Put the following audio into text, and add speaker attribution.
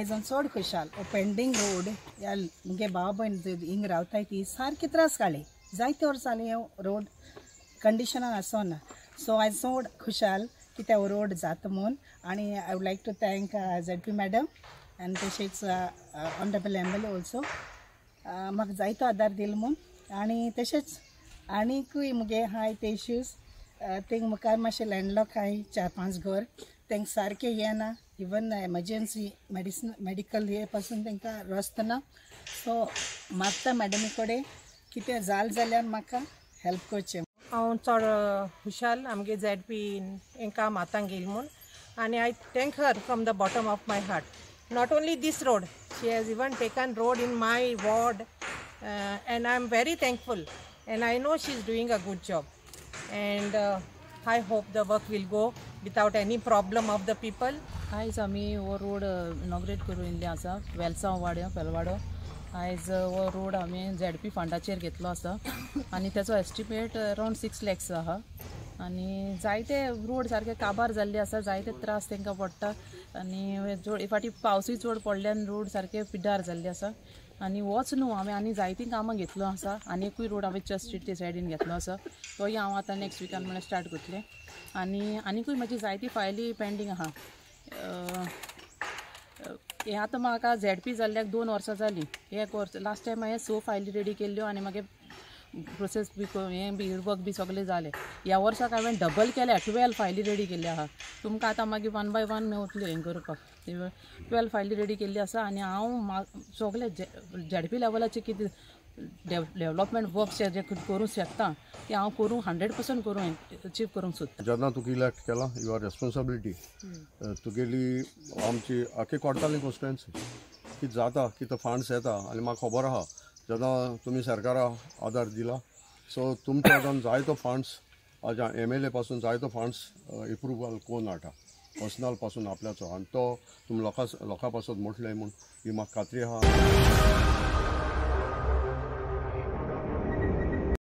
Speaker 1: आयज हांव चड खुशाल. हो पेंडींग रोड ह्या मुगे भाव भयण हिंग रावताय ती सारकी त्रास काडले, जायते वर्सां जाली हो रोड कंडिशनान आसना. सो आयज चड खुशाल की ते रोड जाता म्हूण. आनी I would like to thank ZP madam आनी तशेंच ऑनरेबल MLA also, म्हाका जायतो आदार दिलो म्हूण. आनी तशेंच आनीकूय मुगे आहाय ते इश्यूज तेंक मुखार मातशें लँडलॉक आहाय 4-5 घर, तेंक सारकें हें ना, इवन एमर्जन्सी मेडिसन मेडिकल हे पासून तांकां रस्तो ना. सो मागता मॅडमी कडेन कितें जालें जाल्यार म्हाका हेल्प करचें.
Speaker 2: हांव चड खुशाल आमगे ZP हें काम आतां घेयलें म्हूण आनी I thank her from the bottom of my heart. Not only this road, she has even taken road in my ward and I am very thankful and I know she is doing a good job and I hope the work will go without any problem of the people.
Speaker 3: आयज आमी हो road inaugurate करून येयल्ले आसा वेलसांव वाड्या पेलवाडो. आयज हो road आमी ZP फंडाचेर घेतलो आसा आनी तेचो एस्टिमेट अरावंड 6 lakhs आहा. आनी जायते रोड सारके काबार जाल्ले आसा, जायते त्रास तांकां पडटा आनी चड फाटीं पावसूय चड पडल्यान रोड सारके पिड्ड्यार जाल्ले आसा. आनी होच न्हू, हांवें आनी जायतीं कामां घेतलो आसा. आनी एकूय रोड हांवें चर्च स्ट्रीट ते सायडीन घेतलो आसा, तोय हांव आतां नेक्स्ट विकान म्हणल्यार स्टार्ट करतलें. आनी आनीकूय म्हाजी जायती फायली पेंडींग आहा. हें आतां म्हाका ZP जाल्ल्याक 2 वर्सां जालीं. एक वर्स लास्ट टायम हांवें 6 फायली रेडी केल्ल्यो आनी मागीर प्रोसेस बी हें बी वर्क बी सगळें जालें. ह्या वर्साक हांवें डबल केल्या, 12 फायली रेडी केल्ली आहा. तुमकां आतां मागीर 1 by 1 मेवतल्यो हें करपाक. 12 फायली रेडी केल्ली आसा आनी हांव सगळे ZP लेवलाचेर कितें डेवलपमेंट वर्क्स जे करूंक शकता ते हांव करूंक 100% करूं अचीव करूंक सोदता.
Speaker 4: जेन्ना तुका इलेक्ट केला, your responsibility तुगेली आमची आख्खी कोर्टाली कॉन्स्टिट्युएन्सी कितें जाता, कितें फंड्स येता आनी म्हाका खबर आहा जेन्ना तुमी सरकारा आदार दिला सो तुमच्या आदान जायतो फंड्स आज MLA पासून जायतो फंड्स एप्रुवल कोन्न हाडटा पर्सनल पासून आपल्याचो आनी तो तुमी लोकां पासून म्हटलें म्हूण ही म्हाका खात्री आहा.